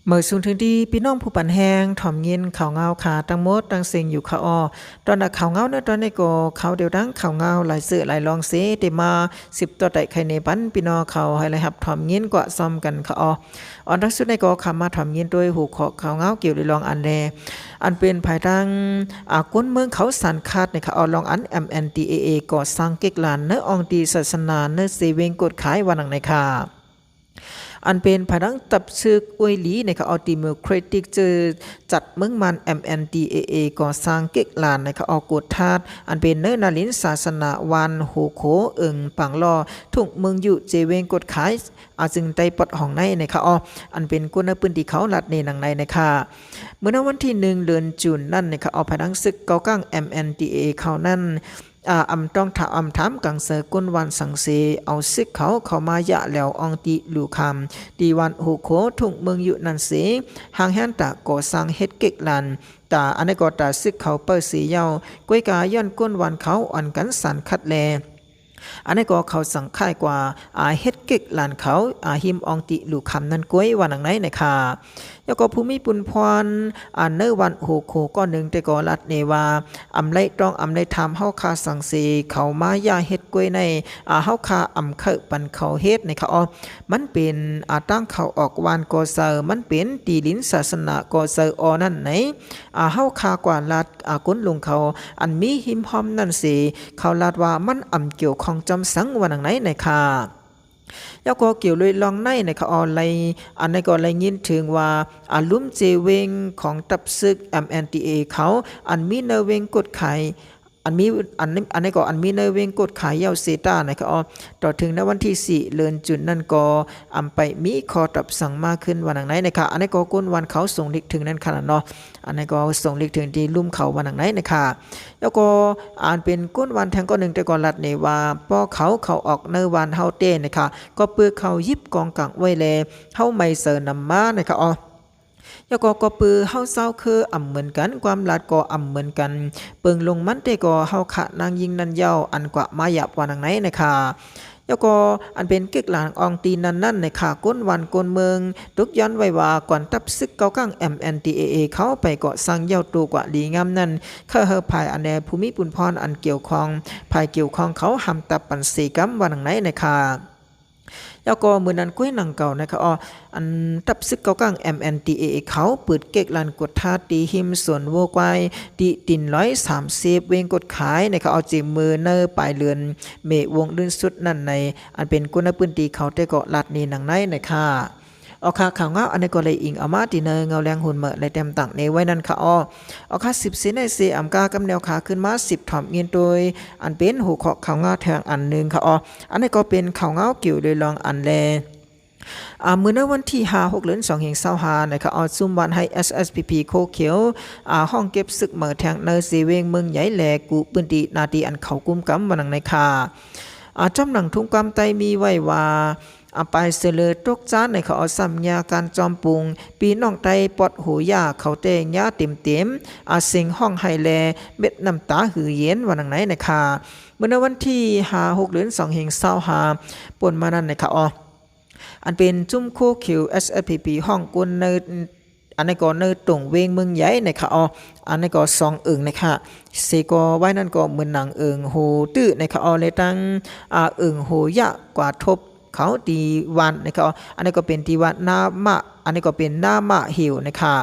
ເມີສູງເຖິງທີ່ພີ່ນ້ອງຜູ້ປັນແຮງ ຖອມຍິນຂ່າວງາວຄ່າ ທັງໝົດທັງເສັງຢູ່ຄ່າອໍ. ຕອນໜ້າຂ່າວງາວໃນຕອນນີ້ກໍ ຂ່າວດຽວດັ່ງຂ່າວງາວ ຫຼາຍເສື້ອຫຼາຍລອງເສ ໄດ້ມາສືບຕໍ່ໄຕ່ໄຂແນປັນພີ່ນ້ອງເຮົາ ໃຫ້ໄດ້ຮັບຖອມຍິນກວ່າຊ້ອມກັນຄ່າອໍ. ອອນທັງສຸດໃນກໍຂ້າມາຖອມຍິນໂດຍຫົວຂໍ້ຂ່າວງາວກ່ຽວເລື່ອງອັນແລ ອັນເປັນພາຍທາງ ອາ ກົນເມືອງເຂົາສານຄາດໃນຄ່າອໍ ລອງອັນ MNDAA ກໍ່ສ້າງເກັກລານໃນອ່ອງຕີສາສະໜາໃນເຊເວັງກົດຂາຍວ່າໜັງໃນຄ່າ. ອັນເປັນພາຍທາງຕັບຊຶກອວຍຫຼີໃນຄ່າອໍ Democratic ເຈີຈັດເມືອງມານ MNDAA ກໍ່ສ້າງເກັກລານໃນຄ່າອໍ ກົດທາດ ອັນເປັນເນີນາລິນສາສະໜາ ວັນໂຮໂຄ ເອີງປາງລໍ້ ທຸງເມືອງຢູ່ເຊເວັງກົດຂາຍ ອາ ຊຶ່ງໄດ້ປອດຫ້ອງໃນໃນຄ່າອໍ ອັນເປັນຄົນໃນພື້ນທີ່ເຂົາລັດເນໜັງໃນໃນຄ່າ. ເມື່ອໃນວັນທີໜຶ່ງເດືອນຈູນນັ້ນໃນຄ່າອໍ ພາຍທາງຊຶກເກົາກ້າງ MNDAA ເຂົານັ້ນ ອາ ອຳຕ້ອງຖາມ ອຳຖາມກັງເຊີກົນວັນສັງເສ ເອົາຊຶກເຂົາເຂົ້າມາຢະແຫຼວອ່ອງຕິລູຄຳ ທີ່ວັນໂຮໂຄ ທຸງເມືອງຢູ່ນັ້ນເສ ຫາງແຮນຕາກໍ່ສ້າງເຮັດເກັກລານ ຕາ ອັນໃດກໍຕາຊຶກເຂົາເປີເສເຍົາ ກວຍກາຍ້ອນກົນວັນເຂົາອ່ອນກັນສານຄັດແລ ອັນໃດກໍເຂົາສັງຄ້າຍກວ່າ ອາ ເຮັດເກັກລານເຂົາ ອາ ຮິມອ່ອງຕິລູຄຳນັ້ນກວຍວ່າໜັງໃນໃນຄ່າ. ແລ້ວກໍຜູ້ມີປຸນພອນ ອາ ໃນວັນໂຮໂຄ ກໍໜຶ່ງແຕ່ກໍລັດເນວ່າ ອຳໄລຕ້ອງອຳໄລຖາມເຮົາຄ່າສັງເສ ເຂົາມາຢາເຮັດກວຍໃນ ອາ ເຮົາຄ່າອຳເຂົ້າປັນເຂົາເຮັດໃນຄ່າອໍ ມັນເປັນ ອາ ຕາງເຂົ້າອອກວັນກໍເຊີ ມັນເປັນທີ່ດິນສາສະໜາກໍເຊີອໍນັ້ນໃນ ອາ ເຮົາຄ່າກວ່າລັດ ອາ ກົນລຸງເຂົາ ອັນມີຮິມຮ່ອມນັ້ນເສ ເຂົາລາດວ່າມັນອຳກ່ຽວຂ້ອງຈອມສັງວ່າໜັງໃນໃນຄ່າ. ແລ້ວກໍກ່ຽວໂດຍລອງໃນໃນຄ່າອໍ ໄລ ອັນໃດກໍໄດ້ຍິນເຖິງວ່າ ອາ ລຸ່ມເຊເວັງຂອງຕັບຊຶກ MNDAA ເຂົາ ອັນມີໃນເວັງກົດຂາຍ ອັນມີ ອັນ ອັນໃດກໍອັນມີໃນເວັງກົດຂາຍເຍົາເຊຕາໃນຄ່າອໍ ຕໍ່ເຖິງໃນວັນທີສີ່ເດືອນຈູນນັ້ນກໍ ອຳໄປມີຂໍ້ຕອບສັ່ງມາຂຶ້ນວ່າໜັງໃນໃນຄ່າ. ອັນໃດກໍກົນວັນເຂົາສົ່ງລິກເຖິງນັ້ນຄ່າເນາະ ອັນໃດກໍສົ່ງລິກເຖິງທີ່ລຸ່ມເຂົາວ່າໜັງໃນໃນຄ່າ. ແລ້ວກໍອັນເປັນກົນວັນແທງກໍໜຶ່ງແຕ່ກໍລັດເນວ່າ ພໍເຂົາເຂົ້າອອກໃນວັນເຮົາເຕໃນຄ່າ ກໍເປີເຂົາຢິບກອງກາງໄວ້ແລ ເຮົາໄມເຊີນຳມາໃນຄ່າອໍ. ແລ້ວກໍກໍເປີເຮົາຊາວເຄີອຳເໝືອນກັນ ຄວາມລາດກໍອຳເໝືອນກັນ ເປິງລົງມັນເຕກໍເຮົາຂະນາງຍິງນັ້ນເຍົາ ອັນກວ່າມາຢາບວ່າໜັງໃນໃນຄ່າ. ແລ້ວກໍອັນເປັນເກັກລານອ່ອງຕີນັ້ນນັ້ນໃນຄ່າ ກົນວັນກົນເມືອງ ຕົກຍ້ອນໄວ້ວ່າ ກ່ອນຕັບຊຶກເກົາກ້າງ MNDAA ເຂົ້າໄປກໍ່ສ້າງເຍົາໂຕກວ່າດີງາມນັ້ນ ເຂົາເຮີພາຍອັນແນຜູ້ມີປຸນພອນອັນກ່ຽວຂ້ອງ ພາຍກ່ຽວຂ້ອງເຂົາຫ້າມຕັບປັນເສກຳວ່າໜັງໃນໃນຄ່າ. ແລ້ວກໍມື້ນັ້ນກ້ວຍໜັງເກົ່ານະຄະ ອໍ ອັນ ຕັບຊຶກເກົາກ້າງ MNDAA ເຂົາເປີດເກັກລານກວດທາດທີ່ຮິມສວນໂວຄວາຍ ທີ່ດິນຮ້ອຍສາມສິບ ເວັງກົດຂາຍນະຄະ ອໍ ເຈັມມື້ໃນປາຍເດືອນເມ ວົງເດືອນສຸດນັ້ນໃນ ອັນເປັນຄົນໃນພື້ນທີ່ເຂົາແຕ່ກໍລັດເນໜັງໃນນະຄະ. ອໍ ຄ່າ ຂ່າວງາວອັນນີ້ກໍໄດ້ອີງເອົາມາທີ່ໃນເງົາແລງຫຸນເໝີ ແລະ ແຕ້ມຕັ້ງເນໄວ້ນັ້ນຄະ ອໍ. ອໍ ຄ່າ ສິບເຊນໃນເຊອຳກາກຳແນວຄາ ຂຶ້ນມາສິບຖອມຍິນໂດຍ ອັນເປັນຫົວຂໍ້ຂ່າວງາວແທງອັນໜຶ່ງຄະ ອໍ. ອັນນີ້ກໍເປັນຂ່າວງາວກ່ຽວໂດຍລອງອັນແລ ອາ ມື້ໃນວັນທີຫ້າ ຫົກເດືອນສອງເຮງຊາວຫ້ານະຄະ ອໍ ຊຸມວັນໄຮ SSPP ໂຄຂຽວ ອາ ຫ້ອງເກັບຊຶກໃໝ່ແທງໃນເຊເວັງເມືອງໃຫຍ່ ແລະ ກູພື້ນທີ່ໜ້າທີ່ອັນເຂົາກຸມກຳວ່າໜັງໃນຄະ. ອາ ຈອມໜັງທຸງຄວາມໃຕ້ມີໄວ້ວ່າ ອາ ປາຍເສລີຕົກຈານໃນຄະ ອໍ ສຳຍາການຈອມປຸງ ພີ່ນ້ອງໃຕ້ປອດໂຫຢາ ເຂົາແຕ່ງຍາເຕັມໆ ອາ ເສັງຮ້ອງໄຫ້ ແລະ ເມັດນ້ຳຕາຫືເຢັນວ່າໜັງໃນນະຄະ. ເມື່ອໃນວັນທີຫ້າ ຫົກເດືອນສອງເຮງຊາວຫ້າ ປົນມານັ້ນນະຄະ ອໍ ອັນເປັນຊຸມໂຄຂຽວ SSPP ຫ້ອງກົນໃນ ອັນນີ້ກໍໃນຕົງເວັງເມືອງໃຫຍ່ນະຄະ ອໍ ອັນນີ້ກໍສອງເອີ່ງນະຄະ ເສກໍໄວ້ນັ້ນກໍເໝືອນໜັງເອີ່ງໂຫຕື້ນະຄະ ອໍ ແລະ ທັງ ອາ ເອີ່ງໂຫຢາກວ່າທົບເຂົາທີ່ວັດນະຄະ ອໍ ອັນນີ້ກໍເປັນທີ່ວັດນາມະ ອັນນີ້ກໍເປັນນາມະເຫວນະຄະ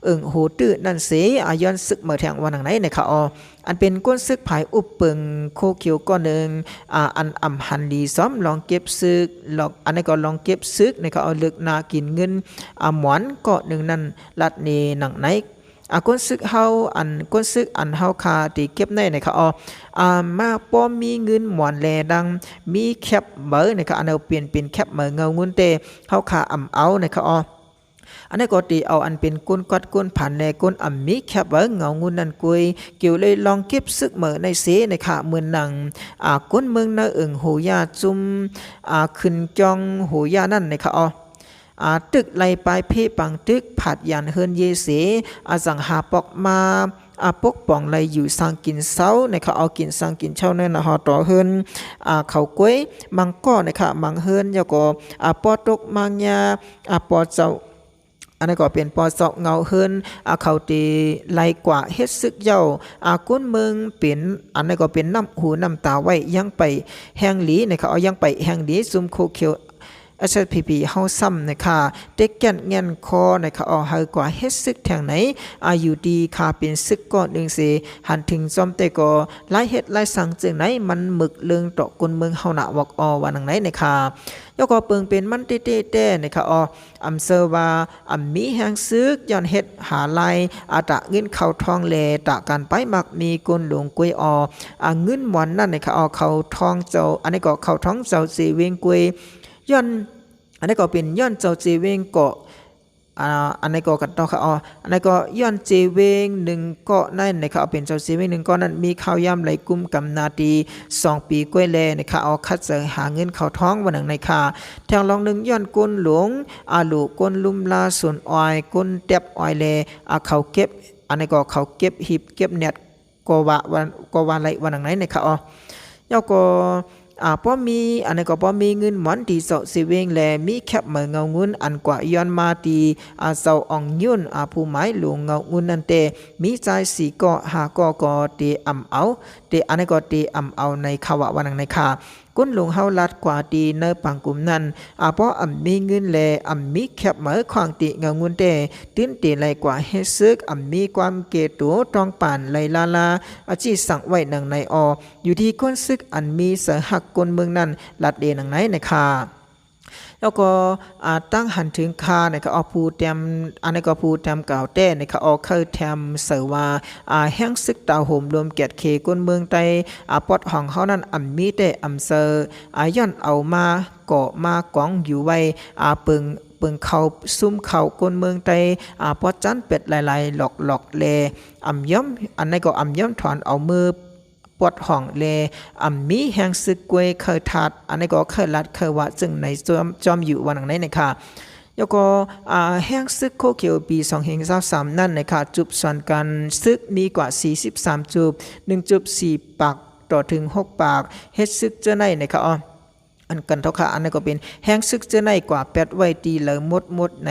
ເອີ່ງໂຫຕື້ນັ້ນເສ ອາ ຍ້ອນຊຶກເໝີແທງວ່າໜັງໃນນະຄະ ອໍ. ອັນເປັນກົນຊຶກພາຍອຸບເປິງໂຄຂຽວກໍໜຶ່ງ ອາ ອັນອຳຫັນດີຊອມລອງເກັບຊຶກ ລອງ ອັນນີ້ກໍລອງເກັບຊຶກນະຄະ ເອົາເລິກໜ້າກິນເງິນ ອາ ໝວນກໍໜຶ່ງນັ້ນລັດເນໜັງໃນ ອາ ກົນຊຶກເຮົາ ອັນ ກົນຊຶກອັນເຮົາຄາທີ່ເກັບໃນນະຄະ ອໍ ອາ ມາພໍມີເງິນໝວນແລ ດັ່ງມີແຄບເໝີນະຄະ ອັນເອົາປ່ຽນເປັນແຄບເໝີເງົາງຸ່ນແຕ່ເຮົາຄາອຳເອົານະຄະ ອໍ. ອັນນີ້ກໍຕີເອົາອັນເປັນກົນກວດກົນຜັນ ແລະ ກົນອຳມີແຄບເໝີເງົາງຸ່ນນັ້ນກວຍ ກ່ຽວເລີຍລອງເກັບຊຶກເໝີໃນເຊໃນຄະ ເໝືອນໜັງ ອາ ກົນເມືອງໃນເອີ່ງໂຫຢາ ຊຸມ ອາ ຂຶ້ນຈອງໂຫຢານັ້ນນະຄະ ອໍ ອາ ຕຶກໄລ່ປາຍເພປາງຕຶກ ຜາດຢານເຮືອນເຢເສ ອາ ຈັ່ງຫາປອກມາ ອາ ປົກປ້ອງໄລ່ຢູ່ສ້າງກິນເຊົານະຄະ ເອົາກິນສ້າງກິນເຊົານັ້ນນະ ຫໍ່ຕໍ່ເຮືອນ ອາ ເຂົາກວຍ ມັງກໍນະຄະ ມັງເຮືອນ ແລ້ວກໍ ອາ ປໍຕົກມາງຍາ ອາ ປໍເຈົ້າ ອັນນັ້ນກໍເປັນ ປໍເຊາະເງົາເຮີນ ອາ ເຂົາເຕໄລ່ກວາດເຮັດສຶກເຍົາ ອາ ກຸນເມືອງເປັນ ອັນນັ້ນກໍເປັນນ້ຳຫູນ້ຳຕາໄວ້ ຍັງໄປແຮງດີນະຄະ ເອົາ ຍັງໄປແຮງດີ ຊຸມໂຄຂຽວ ເອັສເອັສພີພີ ເຮົາຊ້ຳນະຄະ ເຕັກແກ່ນແງ່ນຄໍນະຄະ ເອົາ ໃຫ້ກວາດເຮັດສຶກແທງໃນ ອາ ຢູ່ດີຄາເປັນຊຶກກ້ອນໜຶ່ງເສ ຫັນເຖິງຊອມແຕ່ກໍຫຼາຍເຮັດຫຼາຍສ້າງເຈີງໃນ ມັນເໝິກເລິງຕໍ່ກຸນເມືອງເຮົານະ ວ່າ ເອົາ ວ່າໜັງໃນນະຄະ. ແລ້ວກໍເປິງເປັນມັນເຕໆແຕ່ນະຄະ ເອົາ ອຳເຊີວ່າ ອຳມີແຮງຊຶກ ຍ້ອນເຮັດຫາລາຍ ອາ ຕາເງິນເຂົ້າທອງ ແລະ ຕາການໄປມັກມີກຸນຫຼົງກວຍ ເອົາ ອາ ເງິນໝອນນັ້ນນະຄະ ເອົາ ເຂົ້າທ້ອງເຈົ້າ ອັນນີ້ກໍເຂົ້າທ້ອງເຈົ້າເຈເວງກວຍ ຍ້ອນ ອັນນີ້ກໍເປັນຍ້ອນເຈົ້າເຈເວງເກາະ ອາ ອັນນີ້ກໍກັນຕໍ່ຄະ ເອົາ ອັນນີ້ກໍຍ້ອນເຈເວງໜຶ່ງເກາະນັ້ນນະຄະ ເອົາ ເປັນເຈົ້າເຈເວງໜຶ່ງເກາະນັ້ນ ມີຂ່າວຍາມໄຫຼກຸມກຳໜ້າທີ່ສອງປີກວ່າແລ້ວນະຄະ ເອົາ ຂັດໃຈຫາເງິນເຂົ້າທອງ ວ່າໜັງໃນນະຄະ. ແທງລອງໜຶ່ງ ຍ້ອນກຸນຫຼົງ ອາ ໂລກຸນລຸ່ມລາສວນອ້ອຍ ກຸນແຕັບອ້ອຍແລ ອາ ເຂົາເກັບ ອັນນີ້ກໍເຂົາເກັບຫີບເກັບແໜດ ກໍວ່າ ວ່າ ກໍວ່າໄດ້ ວ່າໜັງໃນນະຄະ ເອົາ ແລ້ວກໍ ອາ ພໍມີ ອັນນີ້ກໍພໍມີເງິນໝອນທີ່ເຈົ້າເຊເວງ ແລະ ມີແຄບເໝີເງົາງຸ່ນ ອັນກວ່າຍ້ອນມາທີ່ ອາ ເຈົ້າອອງຍຸນ ອາ ຜູ້ໝາຍຫຼວງເງົາງຸ່ນນັ້ນແຕ່ ມີຊາຍສີ່ເກາະຫ້າເກາະກໍເຕອຳເອົາ ເຕ ອັນນີ້ກໍເຕອຳເອົາໃນຄະ ວ່າ ວ່າໜັງໃນນະຄະ. ກຸນຫຼົງເຮົາລັດກວ່າທີ່ໃນປາງກຸມນັ້ນ ອາ ເພາະອຳມີເງິນ ແລະ ອຳມີແຄບເໝີຂວາງຕິເງົາງຸ່ນແຕ່ ຕື່ນເຕໄລ່ກວ່າເຮັດຊຶກ ອຳມີຄວາມເກໂຕຕ້ອງປານໄລ່ລ່າລາ ອາ ຈີ່ສັ່ງໄວ້ໜັງໃນ ເອົາ ຢູ່ທີ່ຄົນຊຶກອັນມີໃຈຮັກຄົນເມືອງນັ້ນ ລັດເດໜັງໃນນະຄະ. ແລ້ວກໍ ອາ ຕັ້ງຫັນເຖິງຄານະຄະ ເອົາ ຜູ້ແຕ້ມ ອັນນີ້ກໍຜູ້ແຕ້ມກ່າວແຕ້ນະຄະ ເອົາ ເຄີຍແຕ້ມໃສ່ວ່າ ອາ ແຮງຊຶກຕາໂຫມລວມກຽດເຄຄົນເມືອງໃຕ້ ອາ ປອດຫ້ອງເຮົານັ້ນ ອຳມີແຕ່ອຳເຊີ ອາ ຍ້ອນເອົາມາ ກໍມາກອງຢູ່ໄວ້ ອາ ເປິງ ເປິງເຂົ້າ ຊຸມເຂົ້າຄົນເມືອງໃຕ້ ອາ ປອດຈັນເປັດຫຼາຍໆຫຼອກໆ ແລ ອຳຍອມ ອັນໃດກໍອຳຍອມຖອນເອົາມືປອດຫ້ອງ ແລ ອຳມີແຮງຊຶກກວຍເຄີຍທາດ ອັນໃດກໍເຄີຍລັດເຄີຍວ່າ ເຊິ່ງໃນຈອມ ຈອມຢູ່ວ່າໜັງໃນນະຄະ. ແລ້ວກໍ ອາ ແຮງຊຶກໂຄຂຽວປີສອງພັນຊາວສາມນັ້ນນະຄະ ຈຸບສ່ວນການຊຶກມີກວ່າສີ່ສິບສາມຈຸບ ໜຶ່ງຈຸບສີ່ປາກ ຕໍ່ເຖິງຫົກປາກ ເຮັດຊຶກເຈີໃນນະຄະ ເອົາ ອັນກັນເທົ່າຄະ ອັນນັ້ນກໍເປັນແຮງຊຶກເຈີໃນກວ່າແປດໄວ້ທີ່ເລີໝົດໝົດໃນ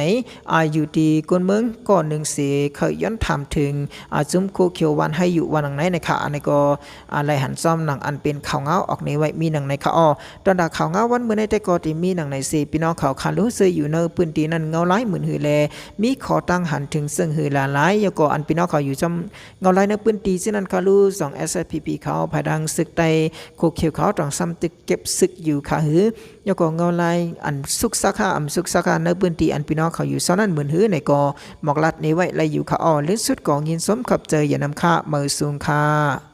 ອາ ຢູ່ທີ່ກົ້ນເມືອງກ້ອນໜຶ່ງເສ ເຄີຍຍ້ອນຖາມເຖິງ ອາ ຈຸມໂຄຂຽວຫວ່ານໄຮ່ຢູ່ວ່າໜັງໃນນະຄະ ອັນນີ້ກໍ ອາ ໄລ່ຫັນຊອມໜັງອັນເປັນຂ່າວງາວອອກໃນໄວ້ມີໜັງໃນຄະ ເອົາ ຕອນດາຂ່າວງາວວັນມື້ໃນແຕ່ກໍທີ່ມີໜັງໃນເສ ພີ່ນ້ອງເຂົາຄາລູເຊີຢູ່ໃນພື້ນທີ່ນັ້ນເງົາຫຼາຍໝື່ນຫື່ແລ ມີຂໍ້ຕັ້ງຫັນເຖິງເຊິ່ງຫືຫຼາຍໆ ແລ້ວກໍອັນພີ່ນ້ອງເຂົາຢູ່ຈອມ ເງົາຫຼາຍໃນພື້ນທີ່ເຊັ່ນນັ້ນຄະ ຫຼື ສອງ ເອັສເອັສພີພີ ເຂົາ ພາຍຫຼັງຊຶກໃຕ້ໂຄຂຽວເຂົາຕ້ອງຊ້ຳຕຶກເກັບຊຶກຢູ່ຄະ ຫຼື ແລ້ວກໍເງົາຫຼາຍອັນຊຸກຊາຄາ ອຳຊຸກຊາຄາໃນພື້ນທີ່ອັນພີ່ນ້ອງເຂົາຢູ່ເຊົານັ້ນໝື່ນຫືໃນກໍໝອກລັດນີ້ໄວ້ໄດ້ຢູ່ຄະ ເອົາ ເລີນສຸດກໍຍິນຊົມຂອບໃຈຢ່ານຳຄະ ເໝີສູງຄະ.